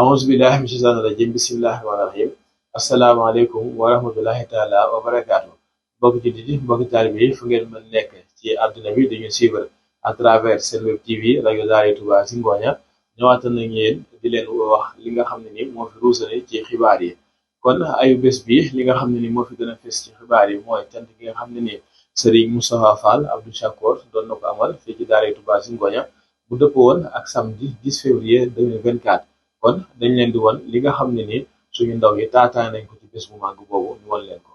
أعوذ بالله من الشيطان الرجيم بسم الله الرحمن الرحيم asalaamaaleykum wa rahmatullahi taala wa barakaatu mbokki jullit yi mbokki taalibe yi fu ngeen mën nekk ci àdduna bi dañu suivre à travers Senweb TV rajo Daara Touba Zingonia ñëwaat nañ yéen di leen wax li nga xam ne ni moo fi ruusale ci xibaar yi. kon ayu bés bi li nga xam ne ni moo fi gën a fës ci xibaar yi mooy cant gi nga xam ne ni Serigne Moustapha Fall Abdou Chakour doon na ko amal fii ci Daara Touba Zingonia bu dëppoo woon ak samedi 10 février 2024. kon dañ leen di won li nga xam ne ni suñu ndaw yi taataan nañ ko ci bés bu màgg boobu ñu won leen ko.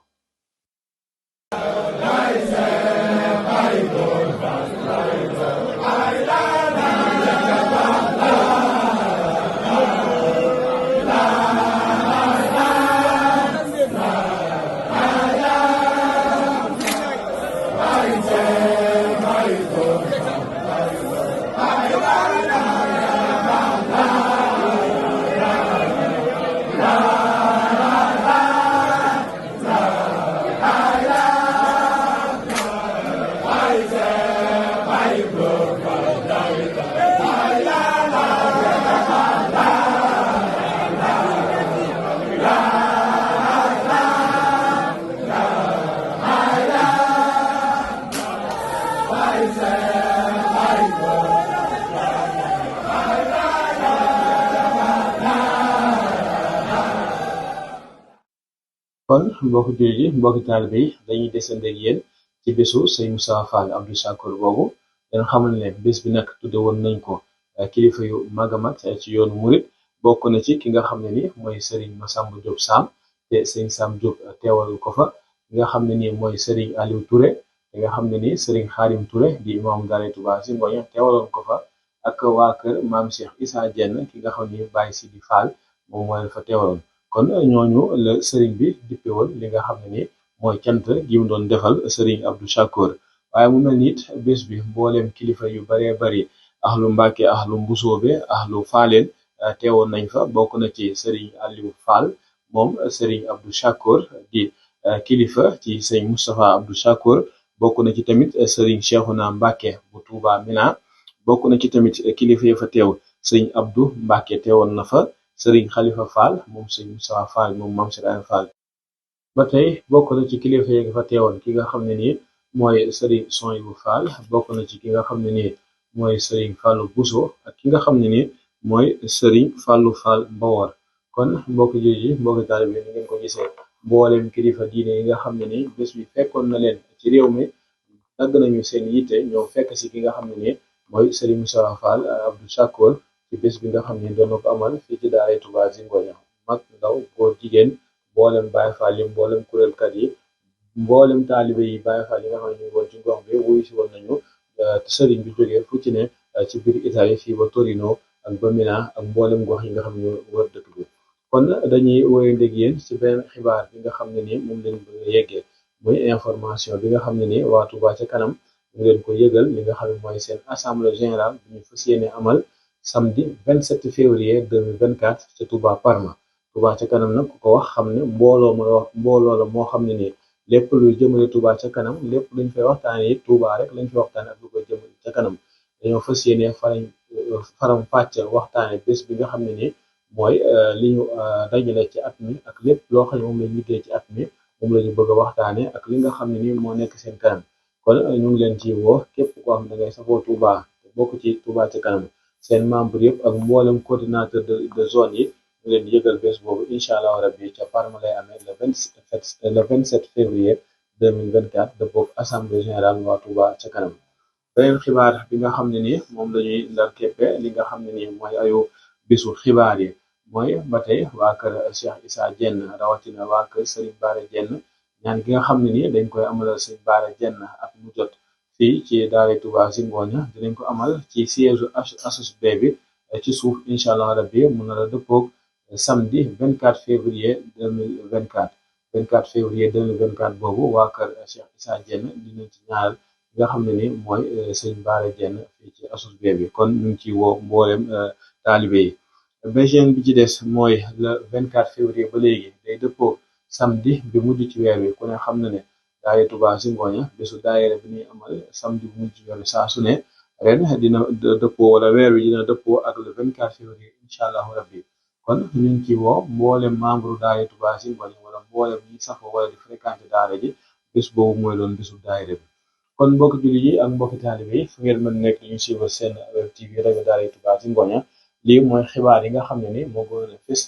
kon mbokki jullit yi mbokki taalibe yi dañuy desandi ak yéen ci bésu sëñ Moussa Fall Abdou Chakour boobu dañ xamal ne bés bi nag tudde woon nañ ko kilifa yu mag a mag ci yoonu murit bokk na ci ki nga xam ne ni mooy Serigne Massamba Diop Sam te sëñ Sam Diop teewal ko fa ki nga xam ne ni mooy Serigne Aliou Touré ki nga xam ne ni Serigne Khadim Touré di imam Daara Touba Zingonia teewaloon ko fa ak waa kër maam Cheikh Issa Diène ki nga xam ne ni Baye Sidi Fall moom mooy fa teewaloon. kon ñooñu la sëriñ bi dippe woon li nga xam ne ni mooy cant gi mu doon defal sëriñ Abdou Chakour waaye mu mel ni it bés bi mbooleem kilifa yu baree bari ahlu Mbàkke ahlu Mbusoobe ahlu Faaleen teewoon nañ fa bokk na ci sëriñ Aliou Fall moom sëriñ Abdou Chakour di kilifa ci sëriñ Moustapha Abdou Chakour bokk na ci tamit sëriñ Cheikhouna Mbàkke bu Touba Mina bokk na ci tamit kilifa yi fa teew sëriñ Abdou Mbàkke teewoon na fa sëriñ Khalifa Fall moom sëriñ Moustapha Fall moom Mame Cheikh Fall ba tey bokk na ci kilifa yi fa teewoon ki nga xam ne nii mooy sëriñ Soyibu Fall bokk na ci ki nga xam ne nii mooy sëriñ Fallou Bousso ak ki nga xam ne nii mooy sëriñ Fallou Fall Mbawor kon mbokki jullit yi mbokki taalibe bi ni ngeen ko gisee mboolem kilifa diine yi nga xam ne nii bés bi fekkoon na leen ci réew mi dagg nañu seen yitte ñoo fekk si ki nga xam ne nii mooy sëriñ Moustapha Fall Abdou Chakour ci bés bi nga xam ne doon na ko amal fii ci Daara Touba Zingonia mag ndaw góor jigéen mboolem Baye Fall yi mboolem kuréelkat yi mboolem taalibe yi Baye Fall yi nga xam ne ñu ngi woon ci gox bi wuyu si woon nañu sëriñ bi jógee fu ci ne ci biir Italie fii ba Torino ak ba Milan ak mboolem gox yi nga xam ne ñu wër dëkk bi kon dañuy woyande ak yéen ci benn xibaar bi nga xam ne ni moom lañ bëgg a yeggee muy information bi nga xam ne ni waa Touba ca kanam ñu leen ko yëgal li nga xam ne mooy seen assemblée générale bi ñu fas yéene amal samedi 27 février 2024 ca Touba Parma Touba ca kanam nag ku ko wax xam ne mbooloo la moo xam ne nii lépp luy jëmale Touba ca kanam lépp luñ fay waxtaane it Touba rek lañ fay waxtaane ak lu koy jëmale ca kanam dañoo fas yéene faram fàcc waxtaane bés bi nga xam ne nii mooy li ñu dajale ci at mi ak lépp loo xam ne moom lañ liggéey ci at mi moom la ñu bëgg a waxtaane ak li nga xam ne nii moo nekk seen kanam kon ñu ngi leen ci woo képp koo xam ne dangay safoo Touba bokk ci Touba ca kanam seen membre yëpp ak mboolem coordinateur de zone yi ñu leen yëgal bés boobu incha allah rabbi ca Parma lay amee le 27 février 2024 de bokk assemblée générale waa Touba ca kanam beneen xibaar bi nga xam ne nii moom lañuy ndar képpe li nga xam ne nii mooy ayu bisu xibaar yi mooy ba tey waa kër Cheikh Issa Diène rawatina waa kër Serigne Bara Diène ñaan gi nga xam ne nii dañ koy amalal Serigne Bara Diène ak mu jot fii ci Daara Touba Zingonia dinañ ko amal ci siège ASUSB bi ci suuf incha allah rabbi mu nar a dëppoog samedi 24 février 2024 24 février 2024 boobu waa kër Cheikh Issa Diène dinañ ci ñaanal nga xam ne ni mooy sëñ Bara Diène fii ci ASUSB bi kon ñu ngi ci woo mboolem taalibe yi BGN bi ci des mooy le 24 février ba léegi day dëppoo samedi bi mujj ci weer wi ku ne xam na ne Daara Touba Zingonia bésu daayira bi ñuy amal samedi bu mujj ci weer wi saa su ne ren dina dëppoo wala weer wi dina dëppoo ak le 24 février incha allahu rabbi kon ñu ngi ci woo mboolem membre daayira Touba Zingonia wala mboolem ñi safoo wala di fréquenté daara ji bés boobu mooy doon bésu daayira bi kon mbokki jullit yi ak mbokki taalibe yi fu ngeen mën nekk ñu suivre seen web TV rajo daara Touba Zingonia lii mooy xibaar yi nga xam ne ni moo gën a fës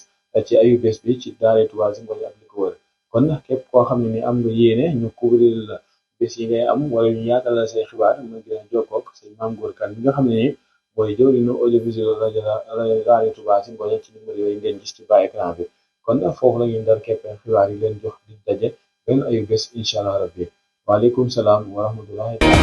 ci ayu bés bi ci daara Touba Zingonia ak li ko wër kon képp koo xam ne ni am nga yéene ñu couvrir la bés yi ngay am wala ñu yaatal la say xibaar mën ngeen a jokkoo ak sëñ Mame Gor Kane bi nga xam ne ni mooy jëwriñu audiovisuel rajo daara Touba Zingonia ci numéro yooyu ngeen gis ci bas écran bi kon foofu la ñuy ndar keppe xibaar yi leen jox di daje benn ayu bés incha allah rabbi waaleykum salaam wa rahmatullahi taala